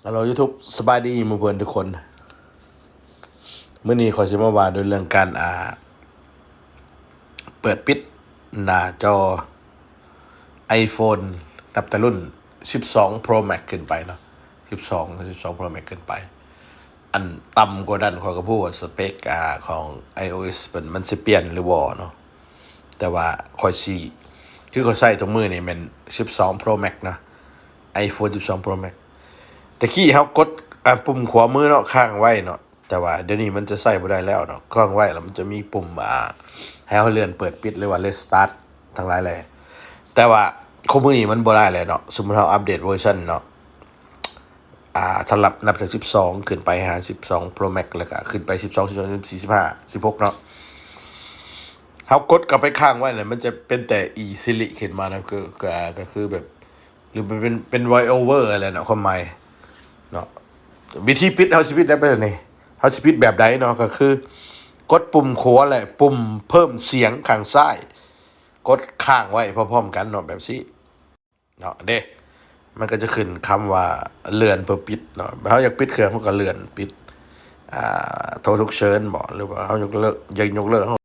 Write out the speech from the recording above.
Hello YouTube ສະບາຍດີໝູ່ເພື່ອນທຸກຄົນ. ມື້ນີ້ຂ້ອຍຊິມາວ່າດ້ວຍເລື່ອງການ ອ່າ ເປີດປິດໜ້າຈໍ iPhone ນັບແຕ່ລຸ້ນສິບສອງ Pro Max ຂຶ້ນໄປເນາະ, ສິບສອງ ສິບສອງ Pro Max ຂຶ້ນໄປ. ອັນຕ່ຳກວ່ານັ້ນ ຂ້ອຍກໍບໍ່ຮູ້ວ່າສະເປັກ ອ່າ ຂອງ iOS ເພິ່ນ ມັນຊິປ່ຽນຫຼືບໍ່ເນາະ. ແຕ່ວ່າຂ້ອຍຊິ ຄືຂ້ອຍໃຊ້ທຸກມື້ນີ້ແມ່ນສິບສອງ Pro Max ເນາະ, iPhone ສິບສອງ Pro Max. ແຕ່ກີ້ເຮົາກົດ ອ່າ ປຸ່ມຂວາມືເນາະ ຄ້າງໄວ້ເນາະ, ແຕ່ວ່າດຽວນີ້ມັນຈະໃຊ້ບໍ່ໄດ້ແລ້ວເນາະ, ຄ້າງໄວ້ແລ້ວມັນຈະມີປຸ່ມ ອ່າ ໃຫ້ເຮົາເລື່ອນເປີດປິດ ຫຼືວ່າ Restart ທັງຫຼາຍແຫຼະ. ແຕ່ວ່າຄູ່ມື້ນີ້ມັນບໍ່ໄດ້ແລ້ວເນາະ, ສົມມຸດເຮົາອັບເດດເວີຊັນເນາະ ອ່າ ສຳລັບນັບຈາກສິບສອງຂຶ້ນໄປຫາສິບສອງ Pro Max ແລ້ວກໍຂຶ້ນໄປສິບສອງ ສິບສອງ ສິບສີ່ ສິບຫ້າ ສິບຫົກເນາະ, ເຮົາກົດເຂົ້າໄປຄ້າງໄວ້ແລ້ວ ມັນຈະເປັນແຕ່ easily ຂຶ້ນມານະ, ກໍ ກໍ ກໍຄືແບບ ຫຼືເປັນ ເປັນ voice over ຫັ້ນແຫຼະເນາະ ຄວາມໝາຍເນາະ. ວິທີປິດ ເຮົາຊິປິດໄດ້ແບບໃດ? ເຮົາຊິປິດແບບໃດເນາະ? ກໍຄືກົດປຸ່ມຂວາ ແລະ ປຸ່ມເພີ່ມສຽງຂ້າງຊ້າຍ, ກົດຄ້າງໄວ້ພ້ອມໆກັນເນາະ ແບບຊີ້ເນາະ. ເດ້ ມັນກໍຈະຂຶ້ນຄຳວ່າເລື່ອນເພື່ອປິດເນາະ, ເຮົາຢາກປິດເຄື່ອງ ເຮົາກໍເລື່ອນປິດ ອ່າ ໂທສຸກເສີນບໍ ຫຼືວ່າເຮົາຍົກເລີກ ຢາກຍົກເລີກ ເຮົາ